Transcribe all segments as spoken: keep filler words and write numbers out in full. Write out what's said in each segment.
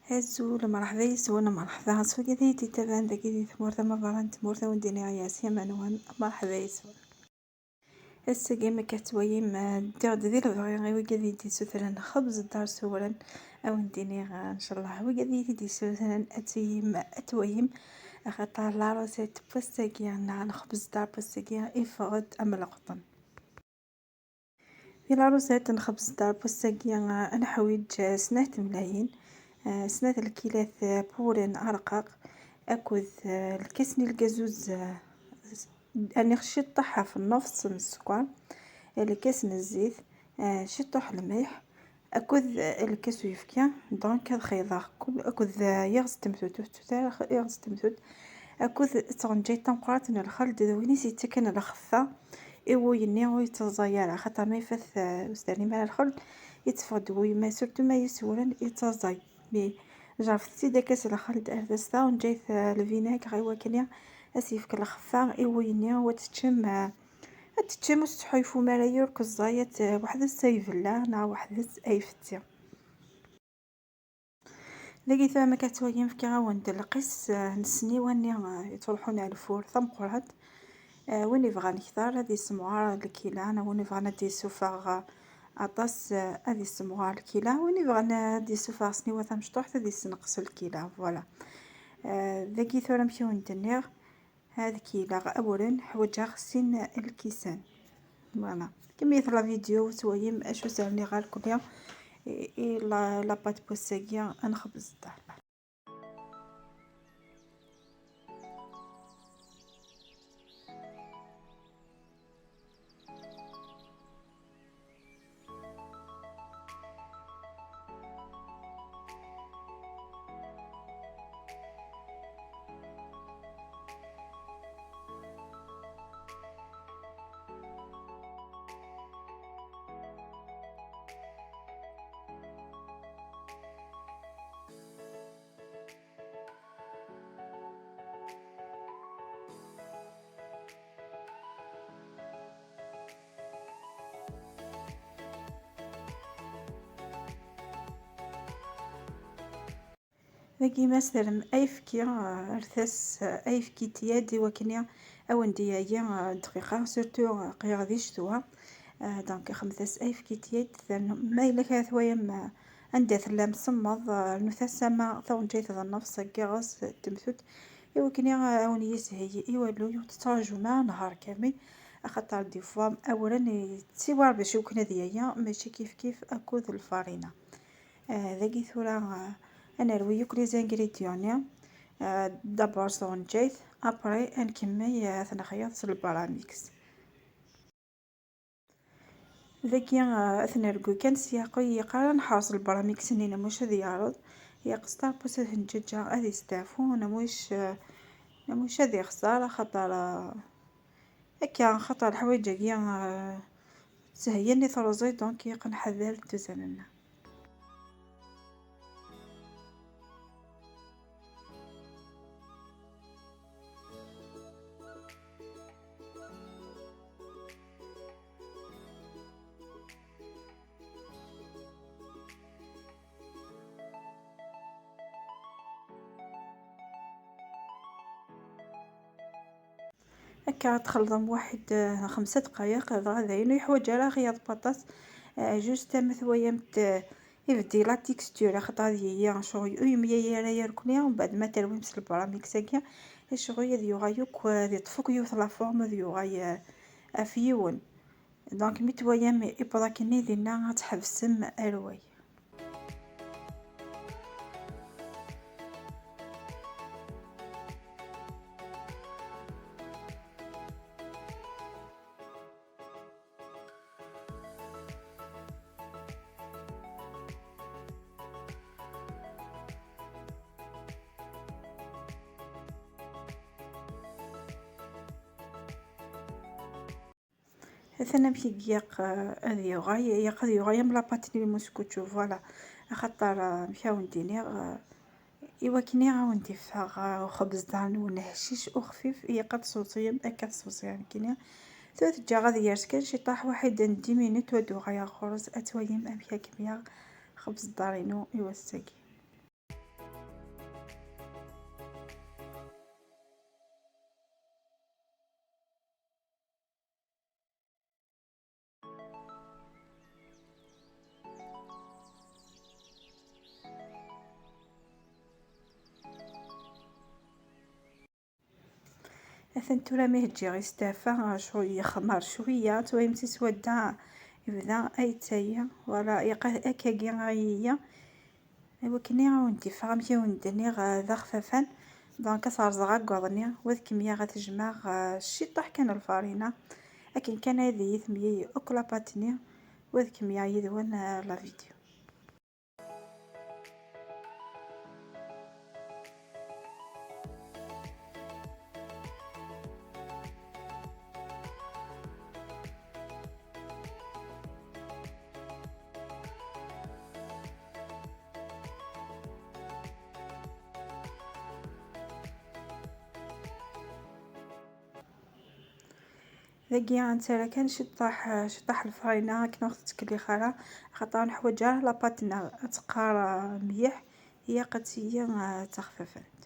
Azul, mṛeḥba yes-wen, mṛeḥba s wigad i yi-d-yettaban dagi di tmurt amaḍra n tmurt, a wen-d-iniɣ yas yama-nwen, mṛeḥba yes-wen. Ass-agi, ma akka tettwalim, eh, ddiɣ-d di lebɣi i wigad i yi-d-yessutren xebz ddar s uwren, a wen-d-iniɣ, eh, ncallah, wigad i yi-t-id-yessutren ad tuyim, ad twayim, axaṭer la recette n wass-agi, neɣ lxebz ddar n wass-agi, yeffeɣ-d am leqṭen. Di la recette n lxebz ddar n wass-agi, eh, ad neḥwiǧ, eh, snat temlayin, eh, snat lkilat, eh, n wuren arqaq, akked, eh, lkas n lgazuz, eh, s-, aniɣ ciṭṭaḥ ɣef nnefṣ n sskeṛ, lkas n zzit, eh, ciṭṭuḥ lmelḥ, akked, eh, lkas uyefki. Donc, ad xeyḍeɣ kul, akked, eh, yiɣes n temtunt, ur tettut ara x-, yiɣes n temtunt, akked tɣenǧayt tameqqrant n lxeld, d win i s-yettaken lxeffa i wuyenni ur yettaẓay ara, xaṭer ma ifat, eh, ur s-ternim ara lxeld, yetteffeɣ-d wuyem, surtout ma yeswren, yettaẓay. Mi jerrfet-tt-id akka s lxeld ar tas taɣenǧayt, eh, lvinagr, i wakken ad s-yefk lxeffa i wuyenni, u ad teččem, eh, ad teččem ur tettḥulfum ara yurk ẓẓay, ad t-, weḥd-s ay bella neɣ weḥd-s ay fetti. Dagi tura, ma akka tettwalim, fkiɣ-awen-d lqis, eh, n ssniwa-nni, eh, yettruḥun ar lfur tameqqrant. Eh, win yebɣan kter ad yessemɣar lkila, neɣ win yebɣan ad d-yessufeɣ, eh, aṭas, eh, ad yessemɣar lkila. Win yebɣan ad d-yessufeɣ ssniwa tamecṭuḥt ad yessenqes lkila. Voilà. Eh, dagi tura, amek i wen-d-nniɣ, ad kileɣ awren, ḥwaǧeɣ sin lkisan. Voilà. Kemmlet la vidéo, tettwalim acu s-rniɣ ɣer kulya i, i la, la pâte n wass-agi n lxebz ddar. Dagi ma s-terrem ayefki, eh, ar tas, eh, ayefki n tyad i wakken ad wen-d-yagi, eh, dqiqa, surtout, eh, aql-aɣ di ccetwa. Eh, donc, xedmet-as ayefki n tyad, ternu-, ma yella kra twayam, eh, anda tellam semmeḍ, eh, rnut-as ama taɣenǧayt d nnefṣ n yiɣes n temtunt, i wakken ad wen-yisheyyi i walluy, ur tettṛajum ara nehar kamel, axaṭer des fois awren yettiwar bac i wakken ad yagi, mačči kifkif akked lfarina. Eh, dagi tura, eh, ad nerwi yakk les ingrédients-nni. Eh, d'abord s tɣenǧayt, après ad nkemmel, eh, ad t-nexyeḍ s lbaramix. Dagi, eh, ad t-nergu kan s yaqu-, yeqqar ad nḥerṣ lbaramix-nni, namuc ad yeɛreḍ, yeqqes ṭarpus ad t-nǧeǧǧa ad yesteɛfu, namuc, eh, namuc ad yexṣer, axaṭer, eh, akka, axaṭer leḥwayeǧ-agi, eh, tteheyyan i teṛẓi, donc yeqqen ḥader dduzan-nneɣ. Akka ad txelḍem waḥed, eh, xemsa dqayeq, dɣa dayen ur yeḥwaǧ ara axyaḍ n waṭas. Eh, juste ama twayamt, eh, ibeddi la texture, axaṭer ad yili ccɣel ur yemyay ara yarkni, mbeɛd ma terwim s lbaramix-agi, ccɣel ad yuɣal akk, eh, ad yeṭṭef akk yiwet la forme, ad yuɣal, eh, ɣef yiwen. Donc, mi twayam iwweḍ akkenni dinna, ad tḥebsem arway. Atan amek i ilaq, eh, ad yuɣal, ilaq ad yuɣal am la pâte n lmuskucu, voilà. Axaṭer, eh, amek a wen-d-iniɣ, eh, i wakken i ɣ-, a wen-d-iffeɣ, eh, uxebzeḍ-nwen heccic u xfif, ilaq ad t-tṣewṣiyem akka ad t-ṣewṣiɣ nekkini. Tura teǧǧaɣ ad yers kan ciṭṭaḥ waḥid n dix minutes, u ad uɣaleɣ ɣur-s, ad twalim amek ad kem-yaɣ uxebzeḍ-inu i wass-agi. Atan tura mi ǧǧiɣ istafa, cwi yexmar cwiya, tura imsi swadda yebda ay yettayi, wala yeqa-, akkagi ay iga. Iwakken ad wen-d-iffeɣ amek i wen-d-nniɣ, eh, d axfafan. Donc, ad t-rẓeɣ aggaḍ-nni, u ad kemmleɣ ad t-jemɛeɣ, eh, ciṭṭaḥ kan lfarina. Akken kan ad iyi-temyey akk la pâte-nni, u ad kemmleɣ yid-wen, eh, la vidéo. Dagi nettarra kan ciṭṭaḥ, ciṭṭaḥ lfarina akken ur ɣ-tettkellix ara, axaṭer ur neḥwaǧ ara la pâte-nneɣ ad teqqar, ah, mliḥ, ilaq ad tili, ah, d taxfafant.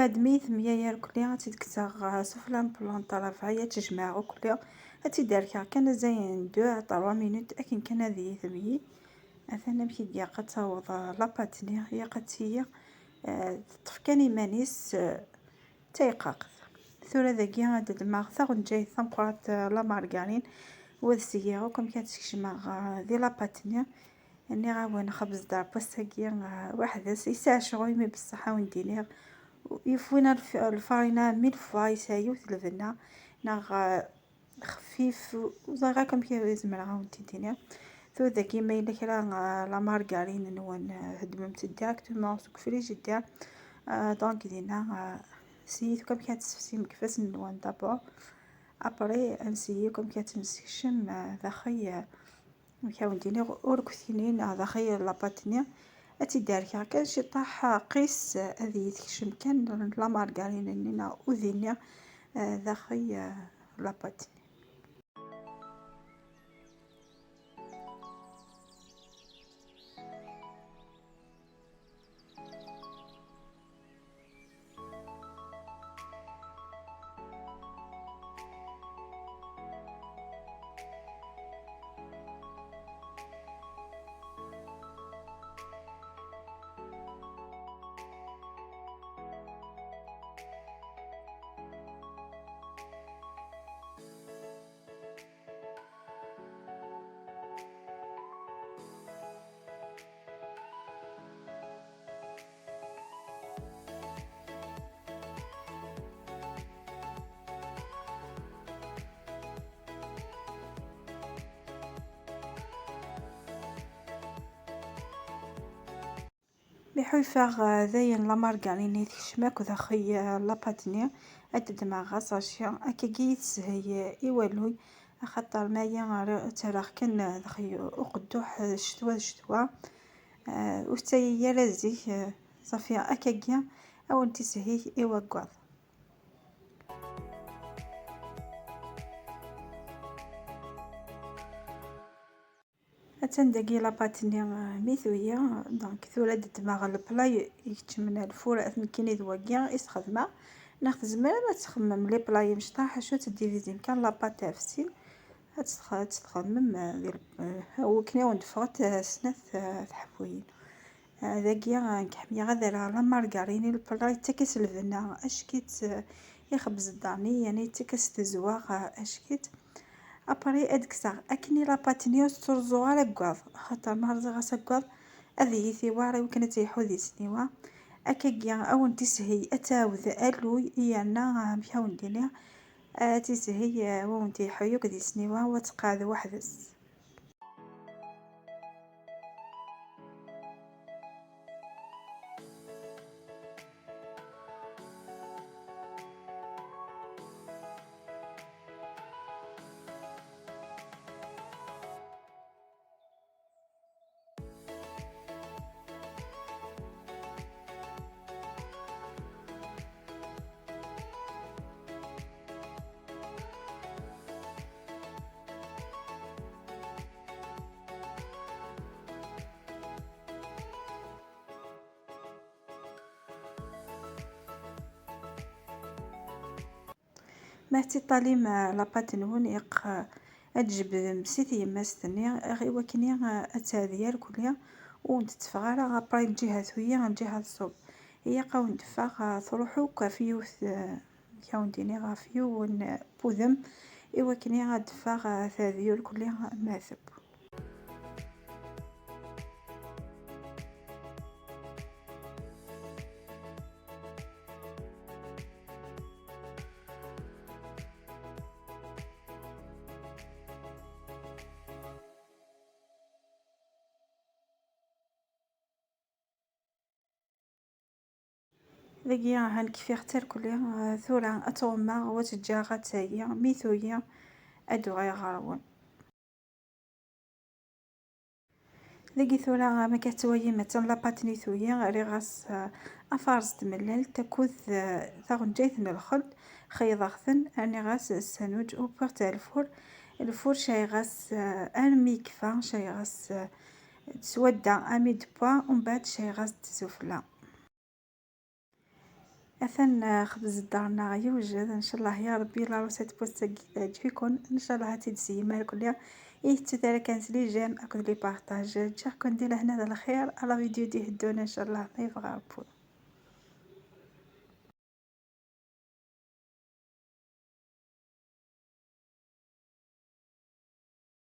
Baɛd mi temyayar kulli, ad tt-id-kkseɣ, uh, sufella n planta ravay, ad tt-jemɛeɣ kulli, ad tt-id-rkeɣ kan azal n deux à trois minutes, akken kan ad iyi-temyi. Atan amek i ilaq ad taweḍ, uh, la pâte-nni, ilaq ad tili, uh, teṭṭef kan iman-is, uh, d tayqaqt. Tura dagi ad d-ddmeɣ taɣenǧayt tameqqrant, uh, la margarine, u ad sliɣ akk amek ad tt-kecmeɣ, uh, di la pâte-nni. Nniɣ-awen xebz ḍerpus-agi, ah, weḥd-s, yesɛa ccɣel imi beṣṣeḥ ad wen-d-iniɣ. Yif win lf-, lfarina mille fois yesɛa yiwet lbenna, neɣ, ah, xfif, ur ẓriɣ akk amek i zemreɣ ad wen-t-id-iniɣ. Tura dagi ma yella kra, ah, la margarine-nwen, ah, heddmem-tt directement seg frigidaire. Ah, donc dinna, ah, siyit akk amek ad tessefsim deg ifassen-nwen d'abord. Après, ad nsiyi akk amek ad tt-nessekcem, ah, daxel, ah, Amek awen-d-iniɣ, ur ktinin daxel la pâte-nni. Ad tt-id-rkeɣ kan ciṭṭaḥ qis, ad iyi-tekcem kan la margarine-nni neɣ udi-nni, eh, daxel, eh, la pâte-nni. Mi ḥulfaɣ, eh, dayen la margarine tekcem akk daxel, eh, la pâte-nni, ad d-ddmeɣ asaci, akkagi i teshel, eh, i walluy, axaṭer maya ara tt-rreɣ kan, eh, daxel uqedduḥ, eh, ccetwa d ccetwa, eh, ur tettayi ara zik, eh, ṣafi akkagi ad wen-teshel i waggaḍ. Atan dagi la pâte-nni, ah, mi tuyi, donc tura ad ddmeɣ le plat i-, ikeččmen ar lfur, nekkini d wagi i s-xedmeɣ. Neɣ tzemrem ad txemmem les plats imecṭaḥ, acu ad tdivizim kan la pâte ɣef sin, ad tt-tx-, ad tt-txemmem, ah, di le-, ah, wakken i wen-d-ffɣent, ah, snat, ah, tḥeffuyin. Ah, dagi, ah, nekk ḥemmleɣ ad rreɣ la margarine i le plat, yettak-as lbenna, acki-tt, ah, ixebbez dani, yani yettak-as tezwa, ah, acki-tt. Après ad kkseɣ akkenni la pâte-nni, ur s-ttruẓuɣ ara aggaḍ, axaṭer ma rẓiɣ-as aggaḍ ad iyi-tiwar i wakken ad tt-iḥu di ssniwa. Akkagi ad wen-tishel ad tɛawed alluy, yerna amek ad wen-d-iniɣ, ad tishel, ad wen-t-iḥu yakk di ssniwa, u ad tqeɛɛed weḥd-s. Ma tettiṭalim la pâte-nwen, iq-, ad tjebdem si tyemmast-nni, i wakken ad tɛeddi irkelli, ur wen-tetteffeɣ ara après lǧiha tuyi, lǧiha tṣub. Ilaq ad wen-d-teffeɣ, truḥ akk ɣef yiwet, eh, amek ad wen-d-iniɣ, ɣef yiwen n wudem, i wakken ad d-teffeɣ, eh, teɛdi irkelli ma teww. Dagi, ha nekk kfiɣ-tt irkelli, eh, tura ad tt-ɣummeɣ u ad tt-ǧǧeɣ ad tagi, mi tuyi ad d-uɣaleɣ ɣer-wen. Dagi tura, am akka tettwalim, attan la pâte-nni tuyi, rriɣ-as, eh, afares n tmellalt akked, eh, taɣenǧayt n lxel, xeyḍeɣ-ten, rniɣ-as ssanuǧ, wwiɣ-t ar lfur. Lfur cayɣ-as, eh, armi yekfa, cayɣ-as, eh, d swadda à midi point, umbeɛd cayɣ-as-d s ufella. Atan, eh, xbez ddaṛ-nneɣ yewjed, ncallah ya Ṛebbi la recette post-agi teɛǧeb-iken, ncallah ad tt-id-tsellem irkelli. Ur tettut ara kan s les j'aime akked les partages. Ǧǧiɣ-ken di lehna d lxir, à la vidéo d-iteddun ncallah ma yebɣa Ṛebbi.